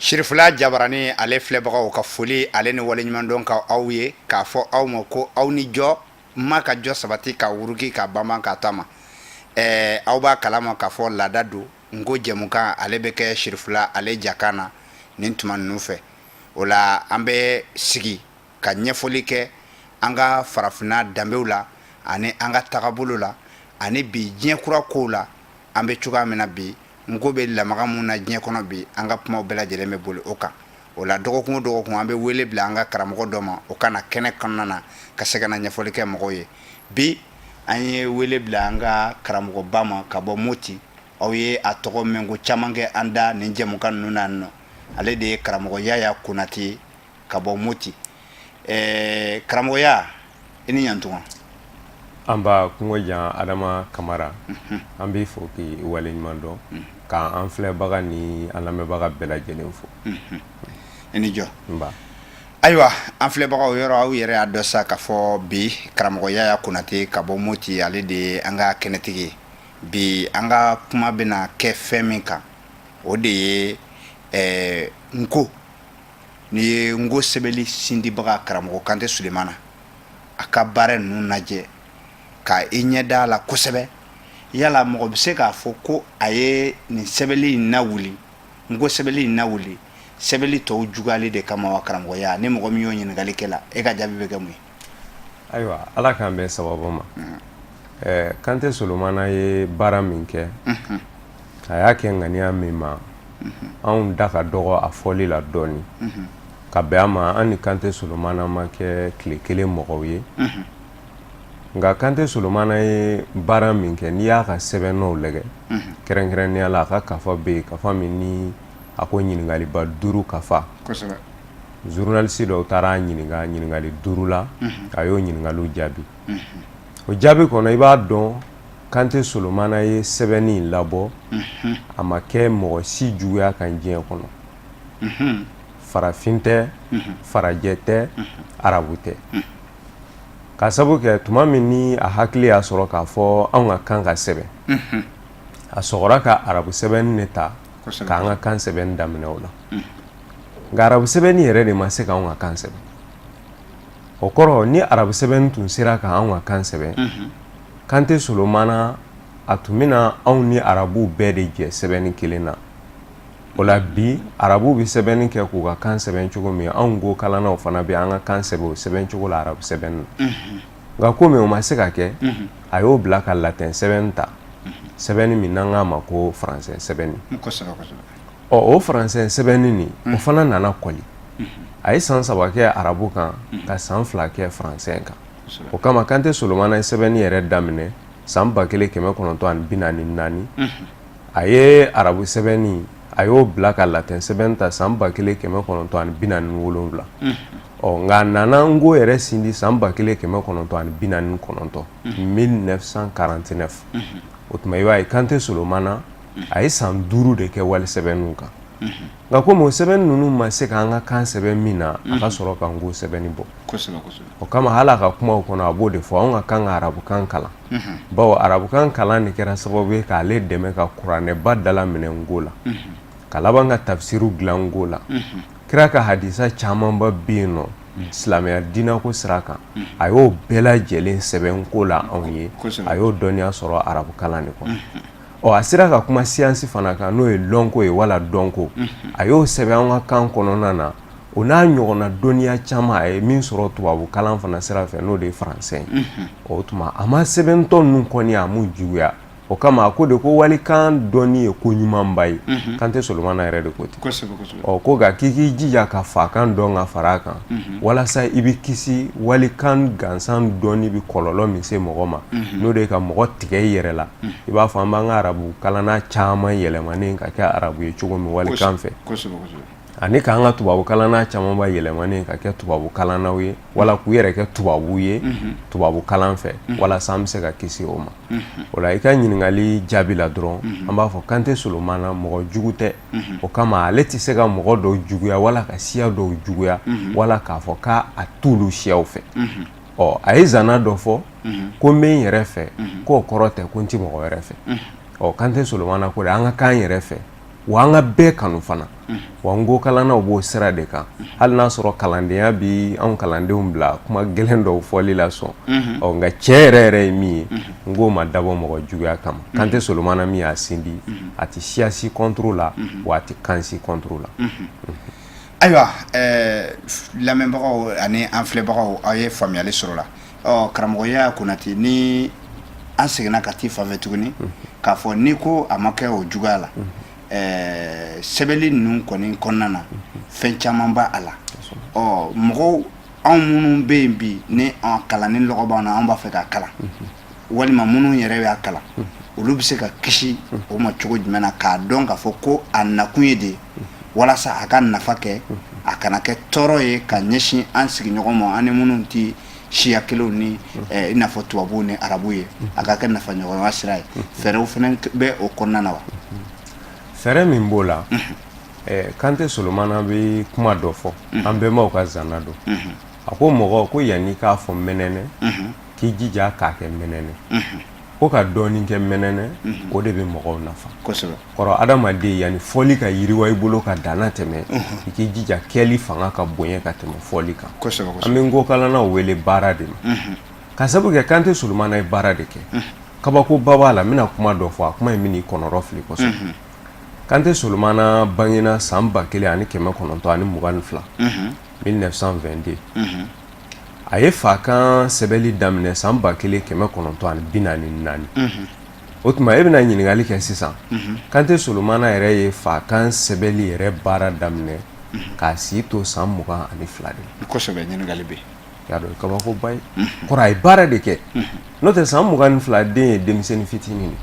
Sirifila jabarani ale filɛbagaw ka foli ale ni waleɲumandɔn ka aw ye k'a fɔ aw ma ko aw ni jɔ ma ka jɔ sabati ka wuruki ka banban ka taama ɛɛ aw b'a kalama k'a fɔ laada don n ko jɛmukan ale bɛ kɛ sirifila ale jakan na nin tuma ninnu fɛ. O la an bɛ sigi ka ɲɛfɔli kɛ an ka farafinna danbew la ani an ka tagabolo la ani bi diɲɛ kura kow la an bɛ cogoya min na bi n ko bɛ lamaga mun na diɲɛ kɔnɔ bi an ka kumaw bɛɛ lajɛlen bɛ boli o kan. O la dɔgɔkun o dɔgɔkun an bɛ wele bila an ka karamɔgɔ dɔ ma o ka na kɛnɛ kɔnɔna na ka se ka na ɲɛfɔli kɛ mɔgɔw ye. Bi an ye wele bila an ka karamɔgɔba ma ka bɔ Moti. Aw ye a tɔgɔ mɛn ko caman kɛ an da nin jɛmukan ninnu na nɔ. Ale de ye karamɔgɔ Yaya Konate ye ka bɔ Moti. Ɛɛ karamɔgɔya i ni ɲantuma. Anba kungo jan Adama Kamara an b'i fo k'i waleɲuman dɔn k'an filɛbaga ni an lamɛnbaga bɛɛ lajɛlen fo. I ni jɔ. Ayiwa an filɛbagaw yɔrɔ aw yɛrɛ y'a dɔn sa k'a fɔ bi karamɔgɔ Yaya Konate ka bɔ Moti ale de ye an ka kɛnɛtigi ye. Bi an ka kuma bɛna kɛ fɛn min kan o de ye ɛɛ nko. N'i ye nko sɛbɛnni sindibaga karamɔgɔ Kante Sulemana a ka baara ninnu lajɛ ka i ɲɛ da a la kosɛbɛ yala mɔgɔ bɛ se k'a fɔ ko a ye nin sɛbɛnni in lawuli nko sɛbɛnni in lawuli sɛbɛnni tɔw juguyali de kama wa karamɔgɔya ni mɔgɔ min y'o ɲininkali kɛ la e ka jaabi bɛ kɛ mun ye? Ayiwa ala k'an bɛn sababu ma. Kante Solomana ye baara min kɛ, a y'a kɛ ŋaniya min ma, anw da ka dɔgɔ a fɔli la dɔɔnin ka bɛn a ma. An ni Kante Solomana ma kɛ tile kelen mɔgɔw ye, nka Kante Solomana ye baara min kɛ, n'i y'a ka sɛbɛnw lajɛ, kɛrɛnkɛrɛnnenya la a ka kafa bɛ yen, kafa min ni a ko ɲininkaliba duuru kafa. Journaliste dɔw taara a ɲininka ɲininkali duuru la, a y'o ɲininkaliw jaabi. O jaabi kɔnɔ, i b'a dɔn Kante Solomana ye sɛbɛnni in labɔ, a ma kɛ mɔgɔ si juguya kan diɲɛ kɔnɔ. Farafin tɛ, farajɛ tɛ, arabu tɛ. Ka sabu kɛ tuma min ni a hakili y'a sɔrɔ k'a fɔ anw ka kan ka sɛbɛn, a sɔgɔra ka arabu sɛbɛnni de ta k'an ka kan sɛbɛnni daminɛ o la. Nka arabu sɛbɛnni yɛrɛ de ma se k'anw ka kan sɛbɛn. O kɔrɔ, ni arabu sɛbɛnni tun sera ka anw ka kan sɛbɛn, Kante Solomana a tun bɛna anw ni arabuw bɛɛ de jɛ sɛbɛnni kelen na. O la bi arabuw bɛ sɛbɛnni kɛ k'u ka kan sɛbɛn cogo min, anw nko kalannaw fana bɛ an ka kan sɛbɛn o sɛbɛn cogo la arabu sɛbɛnni na. Nka komi o ma se ka kɛ, a y'o bila ka latɛn sɛbɛnni ta, sɛbɛnni min n'an k'a ma ko faransɛ sɛbɛnni. Ɔ o faransɛ sɛbɛnni nin, o fana nana kɔli. A ye san 3 kɛ arabu kan ka san 2 kɛ faransɛ kan. O kama Kante Solomana ye sɛbɛnni yɛrɛ daminɛ san 1944. A ye arabu sɛbɛnni, a y'o bila ka latɛn sɛbɛn ta san 1947. Ɔ nka a nana nko yɛrɛ sindi san 1949, 1949. O tuma i b'a ye Kante Solomana a ye san 5 de kɛ wali sɛbɛnniw kan. Nka komi o sɛbɛnni ninnu ma se k'an ka kan sɛbɛn min na, a ka sɔrɔ ka nko sɛbɛnni bɔ. O kama hali a ka kumaw kɔnɔ, a b'o de fɔ, anw ka kan ka arabukan kalan, bawo arabukan kalan de kɛra sababu ye k'ale dɛmɛ ka kuranɛba dalaminɛ nko la, ka laban ka tafisiru dilan nko la. Kira ka hadisa camanba bɛ yen nɔ silamɛya diinɛko sira kan, a y'o bɛɛ lajɛlen sɛbɛn nko la anw ye. A y'o dɔnniya sɔrɔ arabukalan de kɔnɔ. Ɔ a sera ka kuma siyansi fana kan, n'o ye lɔnko ye wala dɔnko, a y'o sɛbɛn an ka kan kɔnɔna na. O n'a ɲɔgɔnna dɔnniya caman a ye min sɔrɔ tubabu kalan fana sira fɛ, n'o de ye faransɛ ye. O tuma a ma sɛbɛntɔ ninnu kɔni, a m'u juguya. O kama a ko de ko walikan dɔnni ye ko ɲumanba ye. Kante Solomana yɛrɛ de ko ten. Ɔ ko nka k'i k'i jija ka fakan dɔn ka fara a kan, walasa i bɛ kisi walikan gansan dɔnni bɛ kɔlɔlɔ min se mɔgɔ ma, n'o de ye ka mɔgɔ tigɛ i yɛrɛ la. I b'a fɔ an b'an ka arabu kalanna caman yɛlɛmanen ka kɛ arabu ye cogo min walikan fɛ, ani k'an ka tubabu kalanna camanba yɛlɛmanen ka kɛ tubabu kalannaw ye, wala k'u yɛrɛ kɛ tubabu ye tubabu kalan fɛ, walasa an bɛ se ka kisi o ma. O la i ka ɲininkali jaabi la dɔrɔn, an b'a fɔ Kante Solomana mɔgɔ jugu tɛ. O kama ale tɛ se ka mɔgɔ dɔw juguya wala ka siya dɔw juguya wala k'a fɔ k'a t'olu siyaw fɛ. Ɔ a ye zana dɔ fɔ ko n bɛ n yɛrɛ fɛ, k'o kɔrɔ tɛ ko n tɛ mɔgɔ wɛrɛ fɛ. Ɔ Kante Solomana ko de an ka kan yɛrɛ fɛ. Wa an ka bɛɛ kanu fana. Wa nkokalannaw b'o sira de kan, hali n'a sɔrɔ kalandenya bi anw kalandenw bila kuma gɛlɛn dɔw fɔli la sɔn. Ɔ, nka tiɲɛ yɛrɛ yɛrɛ ye min ye, nko ma dabɔ mɔgɔ juguya kama. Kante Solomana min y'a sindi, a tɛ siya si contre la, wa a tɛ kan si contre la. Ayiwa, lamɛnbagaw ani an filɛbagaw, aw ye faamuyali sɔrɔ la. Ɔ, karamɔgɔ Yaya Konate, ni an seginna ka t'i fanfɛ tuguni k'a fɔ n'i ko a ma kɛ o juguya la, sɛbɛnni ninnu kɔni kɔnɔna na, fɛn caman b'a a la. Ɔ, mɔgɔw, anw minnu bɛ yen bi, ni an kalanni lɔgɔ b'an na, an b'a fɛ k'a kalan, walima minnu yɛrɛ y'a kalan, olu bɛ se ka kisi o ma cogo jumɛn na, k'a dɔn k'a fɔ ko a nakun ye de walasa a ka nafa kɛ, a kana kɛ tɔɔrɔ ye ka ɲɛsin an sigiɲɔgɔn ma, an ni minnu tɛ siya kelenw ni i n'a fɔ tubabuw ni arabu ye, a ka kɛ nafa ɲɔgɔnya sira ye? Fɛɛrɛw fana bɛ o kɔnɔna na wa? Fɛɛrɛ min b'o la, Kante Solomana bɛ kuma dɔ fɔ, an bɛnbaw ka zanna don. A ko mɔgɔ ko yanni k'a fɔ mɛnɛnɛ, k'i jija k'a kɛ mɛnɛnɛ, ko ka dɔɔnin kɛ mɛnɛnɛ, o de bɛ mɔgɔw nafa. Kɔrɔ, adamaden, yanni fɔli ka yiriwa i bolo ka danna tɛmɛ, i k'i jija kɛli fanga ka bonya ka tɛmɛ fɔli kan. An bɛ nkokalannaw wele baara de ma, ka sabu kɛ Kante Solomana ye baara de kɛ. Kabakoba b'a la. N bɛna kuma dɔ fɔ, a kuma in bɛn'i kɔnɔrɔ fili kosɛbɛ. Kante Solomana bangena san 1922, 1922. A ye fakan sɛbɛnni daminɛ san 1944. O tuma, e bɛna ɲininkali kɛ sisan, Kante Solomana yɛrɛ ye fakan sɛbɛnni yɛrɛ baara daminɛ k'a si to san 22 de la. Kosɛbɛ, ɲininkali bɛ. Y'a dɔn, kabakoba ye. Kɔrɔ, a ye baara de kɛ. N'o tɛ, san 22 den ye denmisɛnnin fitinin de.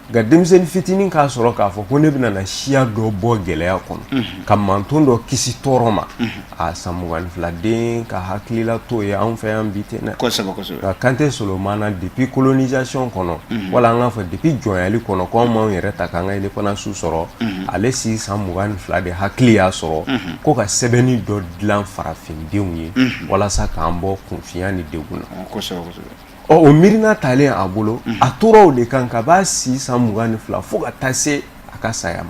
Nka denmisɛnnin fitinin k'a sɔrɔ k'a fɔ ko ne bɛna na siya dɔ bɔ gɛlɛya kɔnɔ, ka manton dɔ kisi tɔɔrɔ ma, a san 22 den ka hakilila t'o ye anw fɛ yan bi ten dɛ. Nka Kante Solomana, depuis colonisation kɔnɔ, wala an k'a fɔ depuis jɔnyali kɔnɔ, ko anw m'anw yɛrɛ ta k'an ka indépendance sɔrɔ, ale si san 22 de hakili y'a sɔrɔ ko ka sɛbɛnni dɔ dilan farafindenw ye walasa k'an bɔ kunfinya ni degun na. Ɔ, o miirina talen a bolo, a tora o de kan ka b'a si san 22 fo ka taa se a ka saya ma.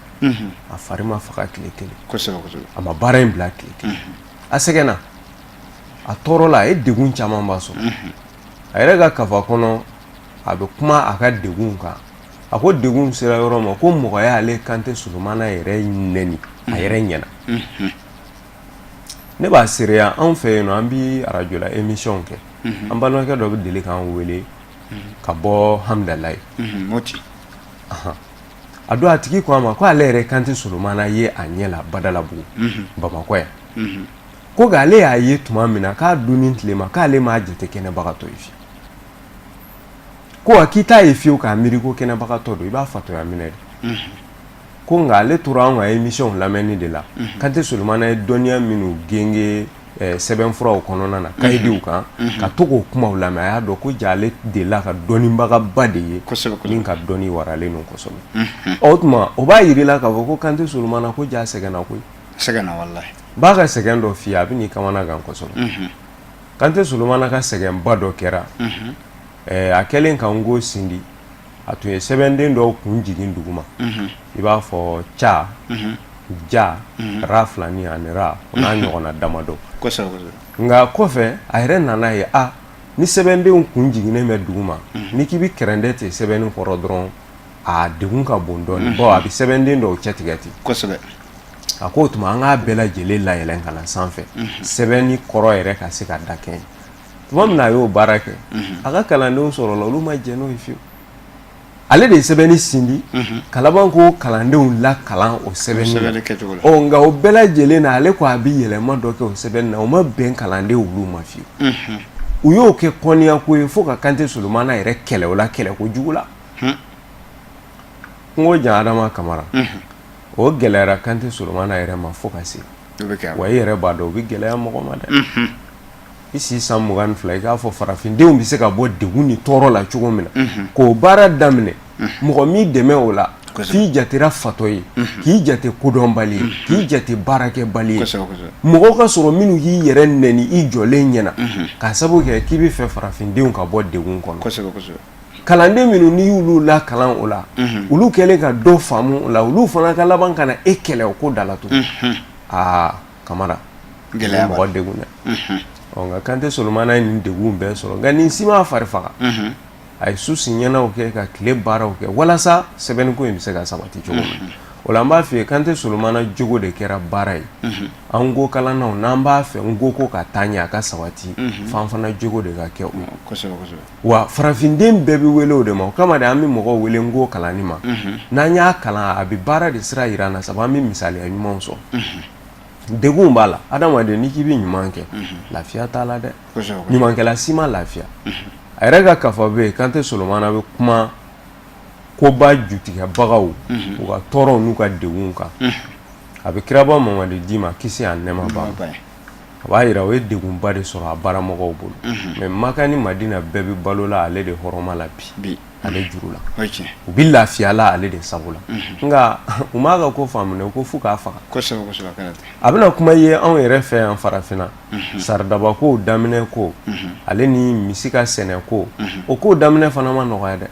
A fari ma faga tile kelen, a ma baara in bila tile kelen. A sɛgɛnna, a tɔɔrɔla, a ye degun camanba sɔrɔ. A yɛrɛ ka kafa kɔnɔ, a bɛ kuma a ka degun kan. A ko degun sera yɔrɔ ma ko mɔgɔ y'ale Kante Solomana yɛrɛ nɛni a yɛrɛ ɲɛna. Ne b'a seereya, anw fɛ yen nɔ, an bɛ arajo la émission kɛ. An balimakɛ dɔ bɛ deli k'an wele ka bɔ Hamdalayi. Moti. A don, a tigi ko a ma ko ale yɛrɛ Kante Solomana ye a ɲɛ la Badalabugu, Bamakɔ yan. Ko nka ale y'a ye tuma min na, k'a don ni tile ma, k'ale m'a jate kɛnɛbagatɔ ye fiyewu. Ko wa k'i t'a ye fiyewu k'a miiri ko kɛnɛbagatɔ don, i b'a fatɔya minɛ de. Ko nka ale tora anw ka émission lamɛnni de la. Kante Solomana ye dɔnniya minnu genge sɛbɛnfuraw kɔnɔna na, kayidiw kan, ka to k'o kumaw lamɛn, a y'a dɔn ko ja ale delila ka dɔnnibagaba de ye min ka dɔnni waralen don kosɛbɛ. Ɔ, o tuma, o b'a yir'i la k'a fɔ ko Kante Solomana, ko ja sɛgɛnna koyi. Sɛgɛnna walahi. N b'a ka sɛgɛn dɔ f'i ye, a bɛ n'i kamana gan kosɛbɛ. Kante Solomana ka sɛgɛnba dɔ kɛra a kɛlen ka nko sindi, a tun ye sɛbɛnden dɔw kun jigin duguma, i b'a fɔ ca, ja, ra filani ani ra, o n'a ɲɔgɔnna damadɔ. Nka kɔfɛ, a yɛrɛ nana ye, a ni sɛbɛndenw kun jiginnen bɛ duguma, n'i k'i bɛ kɛrɛndɛ ten sɛbɛnni kɔrɔ dɔrɔn, a degun ka bon dɔɔnin, bawo a bɛ sɛbɛnden dɔw cɛtigɛ ten. A ko o tuma, an k'a bɛɛ lajɛlen layɛlɛn ka na sanfɛ, sɛbɛnni kɔrɔ yɛrɛ ka se ka dakɛɲɛ. Tuma min na a y'o baara kɛ, a ka kalandenw sɔrɔla, olu ma jɛn n'o ye fiyewu. Ale de ye sɛbɛnni sindi ka laban ko kalandenw lakalan o sɛbɛnni kɛcogo la. Ɔ, nka o bɛɛ lajɛlen na, ale ko a bɛ yɛlɛma dɔ kɛ o sɛbɛnni na, o ma bɛn kalandenw olu ma fiyewu. U y'o kɛ kɔniya ko ye fo ka Kante Solomana yɛrɛ kɛlɛ o la, kɛlɛ ko jugu la. Kungo jan Adama Kamara, o gɛlɛyara Kante Solomana yɛrɛ ma fo ka se. Wa i yɛrɛ b'a dɔn, o bɛ gɛlɛya mɔgɔ ma dɛ. I si san 22, i k'a fɔ farafindenw bɛ se ka bɔ degun ni tɔɔrɔ la cogo min na, k'o baara daminɛ, mɔgɔ m'i dɛmɛ o la, k'i jatera fatɔ ye, k'i jate kodɔnbali ye, k'i jate baarakɛbali ye, mɔgɔ ka sɔrɔ minnu y'i yɛrɛ nɛni i jɔlen ɲɛna k'a sababu kɛ k'i bɛ fɛ farafindenw ka bɔ degun kɔnɔ. Kalanden minnu n'i y'olu lakalan o la, olu kɛlen ka dɔ faamu o la, olu fana ka laban ka na e kɛlɛ o ko da la tugun. Aa Kamara, gɛlɛya mɔgɔ degun dɛ. Ɔ nka Kante Solomana ye nin degun bɛɛ sɔrɔ, nka nin si m'a fari faga. A ye su siɲɛnaw kɛ ka tile baaraw kɛ walasa sɛbɛnniko in bɛ se ka sabati cogo min. O la, an b'a f'i ye, Kante Solomana jogo de kɛra baara ye. An nko kalannaw, n'an b'a fɛ nko ko ka taa ɲɛ, a ka sabati, f'an fana jogo de ka kɛ o ye. Wa farafinden bɛɛ bɛ wele o de ma. O kama de an bɛ mɔgɔw wele nko kalanni ma. N'an y'a kalan, a bɛ baara de sira jira an na, sabu an bɛ misaliya ɲumanw sɔrɔ. Degun b'a la. Adamaden, n'i k'i bɛ ɲuman kɛ, lafiya t'a la dɛ. Ɲumankɛla si ma lafiya. A yɛrɛ ka kafa bɛ yen, Kante Solomana bɛ kuma koba jutigɛbagaw, u ka tɔɔrɔw n'u ka degunw kan. A bɛ kiraba Mamadu d'i ma, kisi a nɛɛma b'a ma. A b'a jira o ye degunba de sɔrɔ a baaramɔgɔw bolo, mais Maka ni Madina bɛɛ bɛ balo la ale de hɔrɔma la bi, ale juru la. U bɛ lafiya la ale de sabu la. Nka u m'a ka ko faamu, ko f'u k'a faga. A bɛna kuma ye anw yɛrɛ fɛ yan farafinna, saridaba ko daminɛ ko, ale ni misi ka sɛnɛ ko, o ko daminɛ fana ma nɔgɔya dɛ.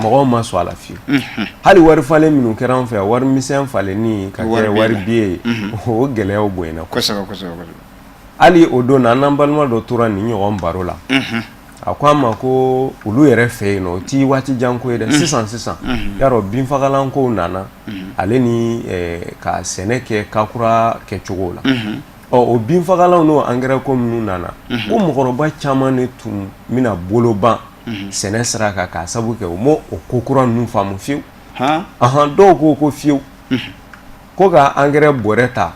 Mɔgɔw ma sɔn a la fiyewu. Hali wari falen minnu kɛra an fɛ yan, wari misɛn falenni ka kɛ wari biye ye, o gɛlɛyaw bonyana. Hali o don na, an n'an balima dɔ tora nin ɲɔgɔn baro la. A ko an ma ko olu yɛrɛ fɛ yen nɔ, o ti waati jan ko ye dɛ. Sisan sisan, yarɔ, binfagalan kow nana, ale ni ka sɛnɛ kɛ kakura kɛcogo la. Ɔ o binfagalanw n'o angɛrɛ ko minnu nana, ko mɔgɔkɔrɔba caman de tun bɛna bolo ban sɛnɛ sira kan, k'a sabu kɛ u ma o ko kura ninnu faamu fiyewu. Ahan, dɔw ko ko fiyewu, ko ka angɛrɛ bɔrɛ ta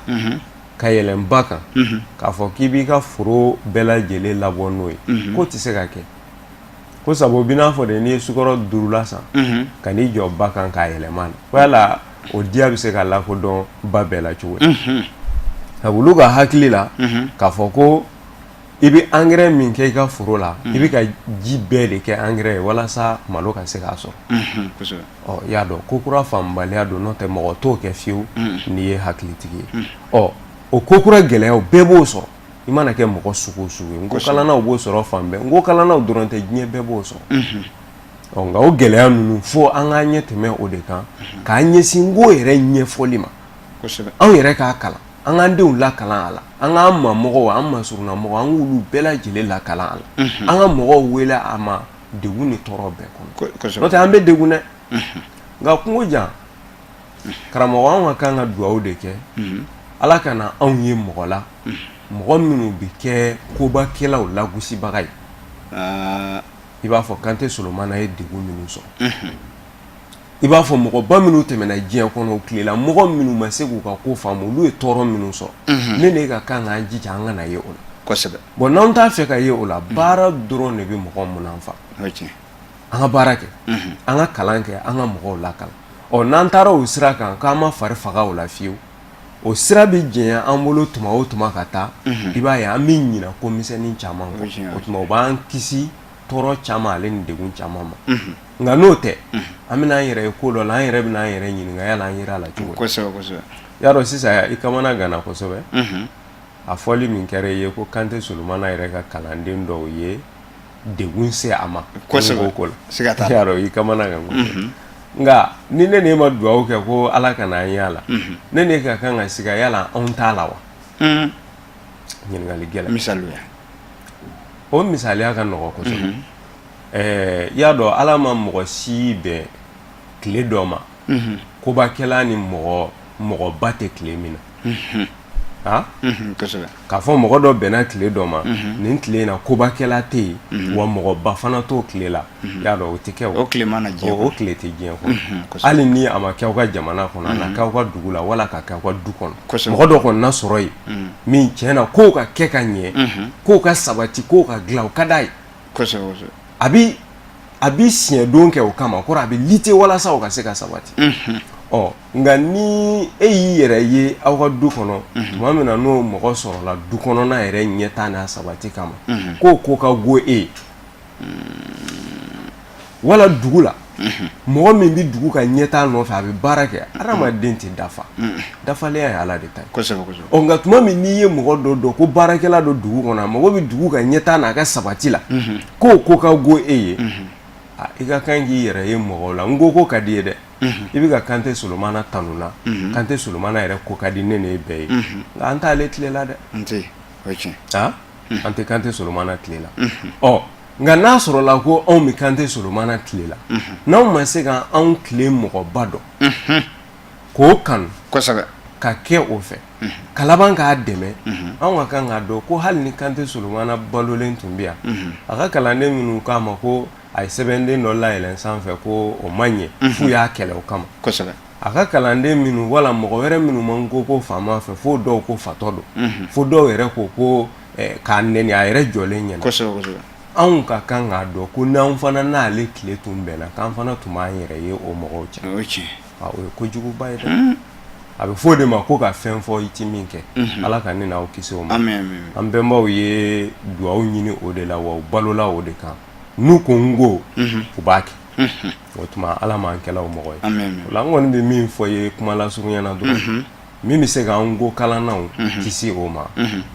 ka yɛlɛn ba kan k'a fɔ k'i b'i ka foro bɛɛ lajɛlen labɔ n'o ye, k'o tɛ se ka kɛ, ko sabu o b'i n'a fɔ de n'i ye sukaro durula san ka n'i jɔ ba kan k'a yɛlɛma na, ko yala o diya bɛ se ka lakodɔn ba bɛɛ la cogo di? Olu ka hakili la, k'a fɔ ko i bɛ angɛrɛ min kɛ i ka foro la, i bɛ ka ji bɛɛ de kɛ angɛrɛ ye walasa malo ka se k'a sɔrɔ. Ɔ i y'a dɔn, ko kura faamubaliya don, n'o tɛ mɔgɔ t'o kɛ fiyewu n'i ye hakilitigi ye. Ɔ o ko kura gɛlɛyaw bɛɛ b'o sɔrɔ. I mana kɛ mɔgɔ sugu o sugu ye, nko kalannaw b'o sɔrɔ fan bɛɛ, nko kalannaw dɔrɔn tɛ, diɲɛ bɛɛ b'o sɔrɔ. Ɔ nka o gɛlɛya ninnu, fo an k'an ɲɛ tɛmɛ o de kan, k'an ɲɛsin nko yɛrɛ ɲɛfɔli ma. Anw yɛrɛ k'a kalan, an k'an denw lakalan a la, an k'an mamɔgɔw, an masurunnamɔgɔw, an k'olu bɛɛ lajɛlen lakalan a la, an ka mɔgɔw wele a ma degun ni tɔɔrɔ bɛɛ kɔnɔ, n'o tɛ an bɛ degun dɛ. Nka kungo jan, karamɔgɔ, anw ka kan ka dugawu de kɛ, Ala kana anw ye mɔgɔ la, mɔgɔ minnu bɛ kɛ kobakɛlaw lagosibaga ye. I b'a fɔ Kante Solomana ye degun minnu sɔrɔ, i b'a fɔ mɔgɔba minnu tɛmɛna diɲɛ kɔnɔ, o tilela mɔgɔ minnu ma se k'u ka ko faamu, olu ye tɔɔrɔ minnu sɔrɔ. Ne ne ka kan k'an jija an kana ye o la. Bon, n'an t'a fɛ ka ye o la, baara dɔrɔn de bɛ mɔgɔ munafa. An ka baara kɛ, an ka kalan kɛ, an ka mɔgɔw lakalan. Ɔ n'an taara o sira kan, k'an ma fari faga o la fiyewu, o sira bɛ janya an bolo tuma o tuma ka taa, i b'a ye an bɛ ɲinɛ ko misɛnnin caman kɔ. O tuma o b'an kisi tɔɔrɔ caman ale ni degun caman ma. Nka n'o tɛ, an bɛna an yɛrɛ ye ko dɔ la, an yɛrɛ bɛna an yɛrɛ ɲininka yala an yera a la cogo di. Y'a dɔn, sisan i kamana ganna kosɛbɛ, a fɔli min kɛra i ye ko Kante Solomana yɛrɛ ka kalanden dɔw ye degun se a ma ko la, y'a dɔn i kamana gan. Nka ni ne n'e ma dugawu kɛ ko Ala kana an y'a la, ne n'e ka kan ka siga yala anw t'a la wa? Ɲininkali gɛlɛn. Misaliya. O misaliya ka nɔgɔ kosɛbɛ. I y'a dɔn, Ala ma mɔgɔ si bɛn tile dɔ ma, kobakɛla ni mɔgɔ mɔgɔba tɛ tile min na. K'a fɔ mɔgɔ dɔ bɛnna tile dɔ ma, nin tile in na kobakɛla tɛ yen, wa mɔgɔba fana t'o tile la, i y'a dɔn o tɛ kɛ. O tile ma na diɲɛ. O tile tɛ diɲɛ kɔnɔ. Hali ni a ma kɛ aw ka jamana kɔnɔ, a na kɛ aw ka dugu la, wala ka kɛ aw ka du kɔnɔ, mɔgɔ dɔ kɔni na sɔrɔ yen min tiɲɛ na kow ka kɛ ka ɲɛ, kow ka sabati, kow ka dilan, o ka d'a ye. A bɛ siɲɛdon kɛ o kama, kɔrɔ a bɛ lutter walasa o ka se ka sabati. Ɔ nka ni e y'i yɛrɛ ye aw ka du kɔnɔ, tuma min na n'o mɔgɔ sɔrɔla du kɔnɔna yɛrɛ ɲɛtaa n'a sabati kama, k'o ko ka go e ye, wala dugu la mɔgɔ min bɛ dugu ka ɲɛtaa nɔfɛ, a bɛ baara kɛ. Adamaden tɛ dafa, dafalenya ye Ala de ta ye. Ɔ nka tuma min n'i ye mɔgɔ dɔ dɔn ko baarakɛla don dugu kɔnɔ, a mago bɛ dugu ka ɲɛtaa n'a ka sabati la, k'o ko ka go e ye. I ka kan k'i yɛrɛ ye mɔgɔw la, n ko ka di ye dɛ. I bɛ ka Kante Solomana tanu na, Kante Solomana yɛrɛ ko ka di ne ni e bɛɛ ye, nka an t'ale tile la dɛ. An tɛ, o ye tiɲɛ. An tɛ Kante Solomana tile la. Ɔ, nka n'a sɔrɔla ko anw bɛ Kante Solomana tile la, n'anw ma se ka anw tile mɔgɔba dɔn k'o kanu ka kɛ o fɛ ka laban k'a dɛmɛ, anw ka kan k'a dɔn ko hali ni Kante Solomana balolen tun bɛ yan, a ka kalanden minnu k'a ma ko a ye sɛbɛnden dɔ layɛlɛn sanfɛ ko o ma ɲɛ, f'u y'a kɛlɛ o kama. A ka kalanden minnu wala mɔgɔ wɛrɛ minnu ma nko ko faama fɛ, fo dɔw ko fatɔ don, fo dɔw yɛrɛ ko k'a nɛni a yɛrɛ jɔlen ɲɛna. Anw ka kan k'a dɔn ko n'anw fana n'ale tile tun bɛnna, k'an fana tun b'an yɛrɛ ye o mɔgɔw cɛ. O ye kojuguba ye dɛ. A bɛ fɔ o de ma ko ka fɛn fɔ i ti min kɛ. Ala ka ne n'aw kisi o ma. An bɛnbaw ye dugawu ɲini o de la, wa u balola o de kan. N'u ko n ko, u b'a kɛ. O tuma Ala m'an kɛla o mɔgɔ ye. O la, n kɔni bɛ min fɔ ye kuma lasurunya na dɔrɔn, min bɛ se k'an ko kalannaw kisi o ma,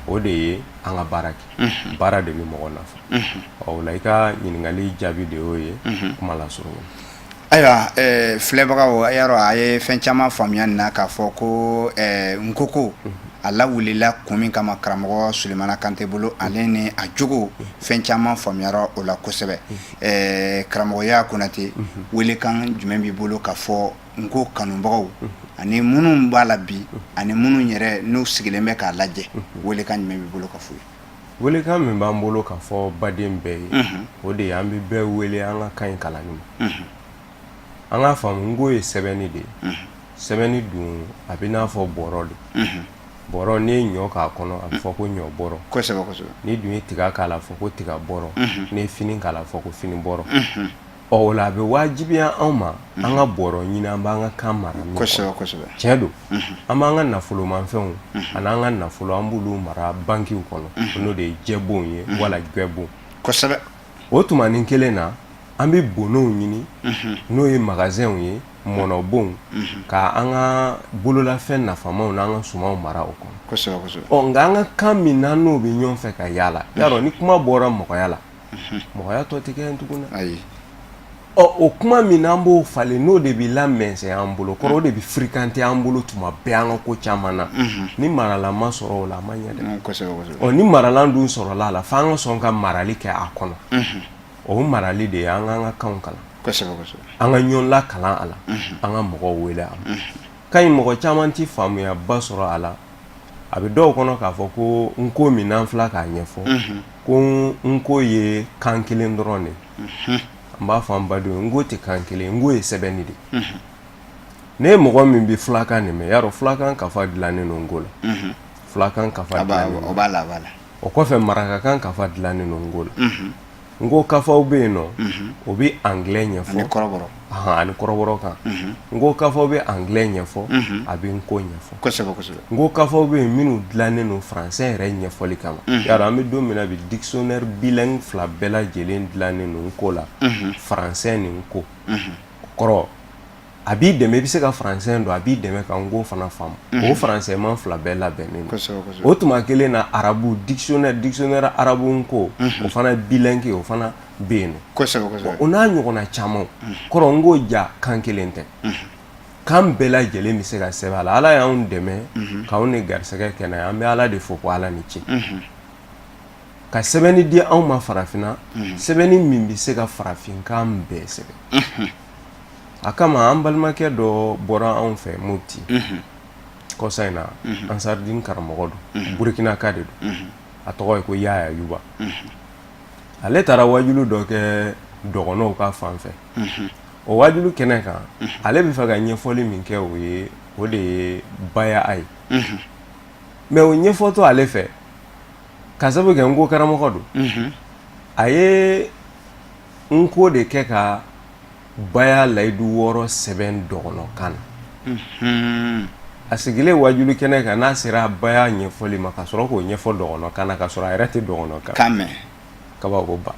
o de ye an ka baara kɛ. Baara de bɛ mɔgɔ nafa. O la, i ka ɲininkali jaabi de y'o ye kuma lasurunya. Ayiwa, filɛbagaw, a y'a dɔn a ye fɛn caman faamuya nin na k'a fɔ ko nkoko a lawulila kun min kama karamɔgɔ Sulemana Kante bolo, ale ni a jogo, fɛn caman faamuyara o la kosɛbɛ. Karamɔgɔya Konate, welekan jumɛn b'i bolo ka fɔ nko kanubagaw ani minnu b'a la bi ani minnu yɛrɛ n'u sigilen bɛ k'a lajɛ? Welekan jumɛn b'i bolo ka fɔ? Welekan min b'an bolo ka fɔ baden bɛɛ ye, o de ye an bɛ bɛɛ wele an ka kan in kalanni ma. An k'a faamu, nko ye sɛbɛnni de ye. Sɛbɛnni dun, a bɛ n'a fɔ bɔrɔ de. Bɔrɔ, n'i ye ɲɔ k'a kɔnɔ, a bɛ fɔ ko ɲɔ bɔrɔ. N'i dun ye tiga k'a la, a fɔ ko tiga bɔrɔ. N'i ye fini k'a la, a fɔ ko fini bɔrɔ. Ɔ, o la, a bɛ wajibiya anw ma an ka bɔrɔ ɲini an b'an ka kan mara min kɔnɔ. Tiɲɛ don, an b'an ka nafolomafɛnw ani an ka nafolo, an b'olu mara bankiw kɔnɔ, n'o de ye jɛbonw ye wala gwɛbon. O tuma ni kelen na, an bɛ bononw ɲini, n'o ye magasinw ye, mɔnɔbonw, ka an ka bololafɛn nafamaw n'an ka sumanw mara o kɔnɔ. Ɔ, nka an ka kan min n'an n'o bɛ ɲɔgɔn fɛ ka yaala, y'a dɔn ni kuma bɔra mɔgɔya la, mɔgɔya tɔ tɛ kɛ yen tuguni. Ayi. Ɔ, o kuma min n'an b'o falen, n'o de bɛ lamɛnsɛn an bolo kɔrɔ, o de bɛ fréquenter an bolo tuma bɛɛ an ka ko caman na, ni maralan ma sɔrɔ o la, a ma ɲɛ dɛ. Ɔ, ni maralan dun sɔrɔla a la, f'an ka sɔn ka marali kɛ a kɔnɔ. O marali de ye an k'an ka kanw kalan, an ka ɲɔgɔn lakalan a la, an ka mɔgɔw wele a ma. Kan in, mɔgɔ caman tɛ faamuyaba sɔrɔ a la. A bɛ dɔw kɔnɔ k'a fɔ ko nko min n'an fila k'a ɲɛfɔ, ko nko ye kan kelen dɔrɔn de. An b'a fɔ an badenw ye, nko tɛ kan kelen, nko ye sɛbɛnni de. Ne ye mɔgɔ min bɛ fulakan nin mɛn, y'a dɔn fulakan kafa dilannen don nko la, fulakan kafa o b'a la, a b'a la. O kɔfɛ, marakakan kafa dilannen don nko la. Nko kafaw bɛ yen nɔ, o bɛ anglais ɲɛfɔ. Ani kɔrɔbɔrɔ. Ani kɔrɔbɔrɔ kan. Nko kafaw bɛ anglais ɲɛfɔ, a bɛ nko ɲɛfɔ. Nko kafaw bɛ yen minnu dilannen don français yɛrɛ ɲɛfɔli kama. Y'a dɔn an bɛ don min na bi, dictionnaire bilingue fila bɛɛ lajɛlen dilannen don nko la, français ni nko. Kɔrɔ, a b'i dɛmɛ, i bɛ se ka français dɔn, a b'i dɛmɛ ka nko fana faamu. O français man fila bɛɛ labɛnnen don. O tuma kelen na, arabu dictionnaire arabu nko, o fana bilingue, o fana bɛ yen nɔ. O n'a ɲɔgɔnna caman. Kɔrɔ, nko ja kan kelen tɛ, kan bɛɛ lajɛlen bɛ se ka sɛbɛn a la. Ala y'anw dɛmɛ k'anw ni garisɛgɛ kɛnɛ, an bɛ Ala de fo ko Ala ni ce ka sɛbɛnni di anw ma farafinna, sɛbɛnni min bɛ se ka farafinkan bɛɛ sɛbɛn. A kama, an balimakɛ dɔ bɔra anw fɛ Mopti kɔsa in na, Ansaridin karamɔgɔ don, Burkinaka de don, a tɔgɔ ye ko Yaya Yuba. Ale taara wajulu dɔ kɛ dɔgɔnɔw ka fan fɛ. O wajulu kɛnɛ kan, ale bɛ fɛ ka ɲɛfɔli min kɛ o ye, o de ye baya ye. Mais o ɲɛfɔtɔ ale fɛ, ka sababu kɛ nko karamɔgɔ don, a ye nko de kɛ ka baya layidu 6 sɛbɛn dɔgɔnɔkan na. A sigilen wajulu kɛnɛ kan, n'a sera baya ɲɛfɔli ma, ka sɔrɔ k'o ɲɛfɔ dɔgɔnɔkan na, ka sɔrɔ a yɛrɛ tɛ dɔgɔnɔkan mɛn. Kabako ba.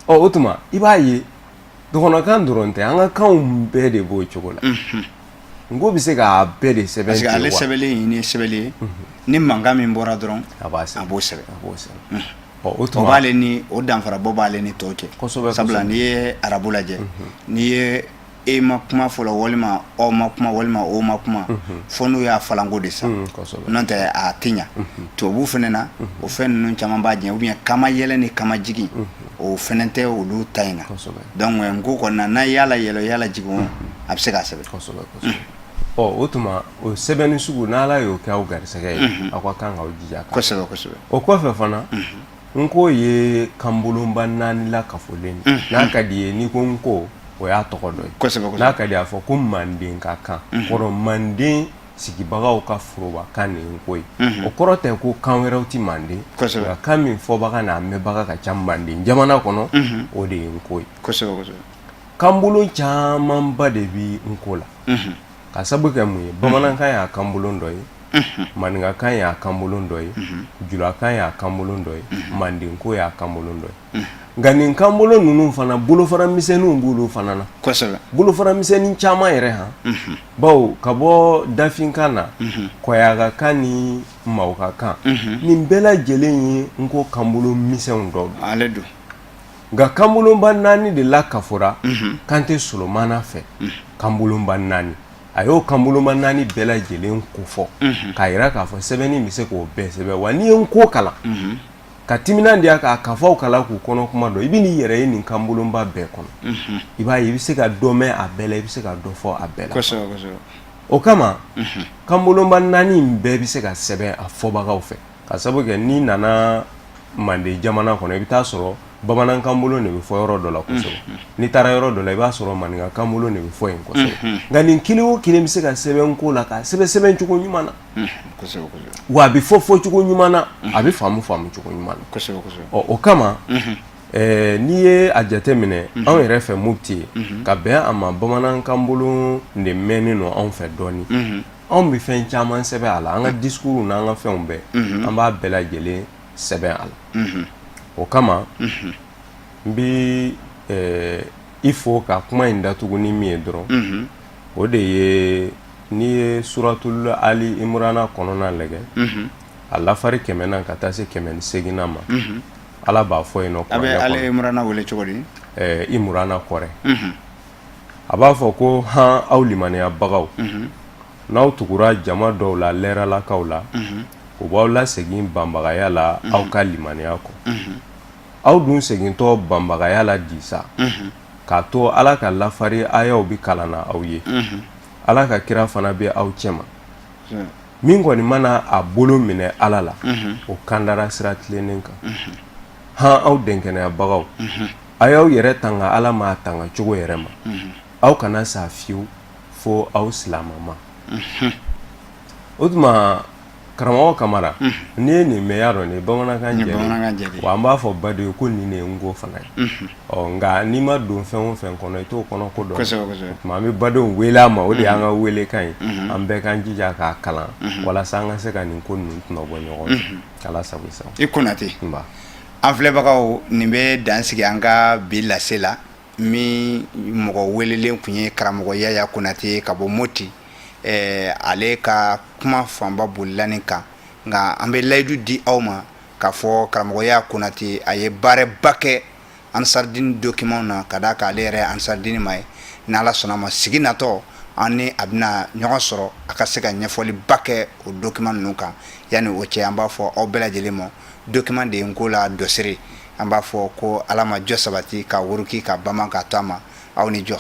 Ɔ, o tuma i b'a ye, dɔgɔnɔkan dɔrɔn tɛ, an ka kanw bɛɛ de b'o cogo la. Nko bɛ se k'a bɛɛ de sɛbɛn. Parce que ale sɛbɛnlen ye ni sɛbɛnlen ye, ni mankan min bɔra dɔrɔn, a b'a sɛbɛn. A b'o sɛbɛn. A b'o sɛbɛn. Ɔ o o b'ale ni o danfarabɔ b'ale ni tɔw cɛ. Kosɛbɛ. Sabula n'i ye arabu lajɛ, n'i ye e ma kuma fɔlɔ walima ɔ ma kuma walima o ma kuma, fo n'u y'a falanko de sa, n'o tɛ a tɛ ɲa. Tubabu fana na, o fɛn ninnu caman b'a jɛ, ou bien kama yɛlɛ ni kama jigin, o fana tɛ olu ta in na. Donc nko kɔnɔna n'a y'a layɛlɛ, y'a lajigin, a bɛ se k'a sɛbɛn. Ɔ o tuma o sɛbɛnni sugu, n'Ala y'o kɛ aw garisɛgɛ ye, aw ka kan k'aw jija. Kosɛbɛ kosɛbɛ. O kɔfɛ fana, nko ye kanbolonba naani la kafolen ye. N'a ka di ye, n'i ko nko, o y'a tɔgɔ dɔ ye. N'a ka di, a fɔ ko manden ka kan kɔrɔ, manden sigibagaw ka foroba kan de ye nko ye. O kɔrɔ tɛ ko kan wɛrɛw tɛ manden, nka kan min fɔbaga n'a mɛnbaga ka ca manden jamana kɔnɔ, o de ye nko ye. Kanbolon camanba de bɛ nko la. Ka sabu kɛ mun ye? Bamanankan y'a kanbolon dɔ ye, maninkakan y'a kanbolon dɔ ye, julakan y'a kanbolon dɔ ye, mandenko y'a kanbolon dɔ ye. Nka nin kanbolon ninnu fana, bolofara misɛnninw b'olu fana na, bolofara misɛnnin caman yɛrɛ han, bawo ka bɔ dafinkan na, kɔyagakan ni mawkakan, nin bɛɛ lajɛlen ye nko kanbolon misɛnw dɔ ale don. Nka kanbolonba naani de la kafora Kante Solomana fɛ. Kanbolonba naani, a y'o kanbolonba naani bɛɛ lajɛlen kofɔ k'a jira k'a fɔ sɛbɛnni bɛ se k'o bɛɛ sɛbɛn. Wa n'i ye nko kalan ka timinandiya k'a kafaw kalan k'u kɔnɔ kuma dɔn, i bɛ n'i yɛrɛ ye nin kanbolonba bɛɛ kɔnɔ. I b'a ye, i bɛ se ka dɔ mɛn a bɛɛ la, i bɛ se ka dɔ fɔ a bɛɛ la. O kama, kanbolonba naani in bɛɛ bɛ se ka sɛbɛn a fɔbagaw fɛ. Ka sabu kɛ n'i nana manden jamana kɔnɔ, i bɛ taa sɔrɔ bamanankan bolon de bɛ fɔ yɔrɔ dɔ la kosɛbɛ. N'i taara yɔrɔ dɔ la, i b'a sɔrɔ maninkakan bolon de bɛ fɔ yen kosɛbɛ. Nka nin kelen o kelen bɛ se ka sɛbɛn nko la, k'a sɛbɛn sɛbɛn cogo ɲuman na, wa a bɛ fɔ fɔcogo ɲuman na, a bɛ faamu faamu cogo ɲuman na. Ɔ o kama, n'i ye a jateminɛ, anw yɛrɛ fɛ Mopti yen, ka bɛn a ma, bamanankan bolon de mɛnnen don anw fɛ dɔɔnin. Anw bɛ fɛn caman sɛbɛn a la, an ka discours n'an ka fɛnw bɛɛ, an b'a bɛɛ lajɛlen sɛbɛn a la. O kama, n bɛ i fo ka kuma in datugu ni min ye dɔrɔn, o de ye n'i ye suratul Ali Imurana kɔnɔna lajɛ, a lafari 100nan ka taa se 108nan ma, Ala b'a fɔ yen nɔ. A bɛ Ali Imurana wele cogo di? Imurana kɔrɛ. A b'a fɔ ko: han, aw limaniyabagaw, n'aw tugura jama dɔw la lɛralakaw la, u b'aw lasegin banbagaya la aw ka limaniya kɔ. Aw dun segintɔ banbagaya la disa k'a to Ala ka lafari ayaw bɛ kalan na aw ye, Ala ka kira fana bɛ aw cɛma. Min kɔni mana a bolo minɛ Ala la, o kandara sira tilennen kan. Han, aw dɛnkɛnɛyabagaw, a y'aw yɛrɛ tanga Ala ma a tanga cogo yɛrɛ ma. Aw kana sa fiyewu fo aw silamɛma. O tuma, karamɔgɔ Kamara, n'i ye nin mɛn, y'a dɔn nin ye bamanankan jɛ. Wa an b'a fɔ baden ye ko nin de ye nko fana ye. Ɔ nka n'i ma don fɛn o fɛn kɔnɔ, i t'o kɔnɔ ko dɔn. O tuma, an bɛ badenw wele a ma, o de y'an ka welekan ye. An bɛɛ k'an jija k'a kalan walasa an ka se ka nin ko ninnu tɔnɔ bɔ ɲɔgɔn fɛ. Ala sago i sago. I Konate. An filɛbagaw, nin bɛ dan sigi an ka bi lase la. Min mɔgɔ welelen tun ye karamɔgɔ Yaya Konate ye ka bɔ Moti. Ale ka kuma fanba bolila nin kan, nka an bɛ layidu di aw ma k'a fɔ karamɔgɔ Yaya Konate, a ye baaraba kɛ Ansaridini document na, ka d'a kan ale yɛrɛ ye Ansaridini ma ye. N'Ala sɔnna ma, sigi natɔ, an ni a bɛna ɲɔgɔn sɔrɔ, a ka se ka ɲɛfɔliba kɛ o document ninnu kan. Yanni o cɛ, an b'a fɔ aw bɛɛ lajɛlen ma, document de ye nko la dɔsiri. An b'a fɔ ko Ala ma jɔ sabati ka wuruki ka bama ka to a ma. Aw ni jɔ.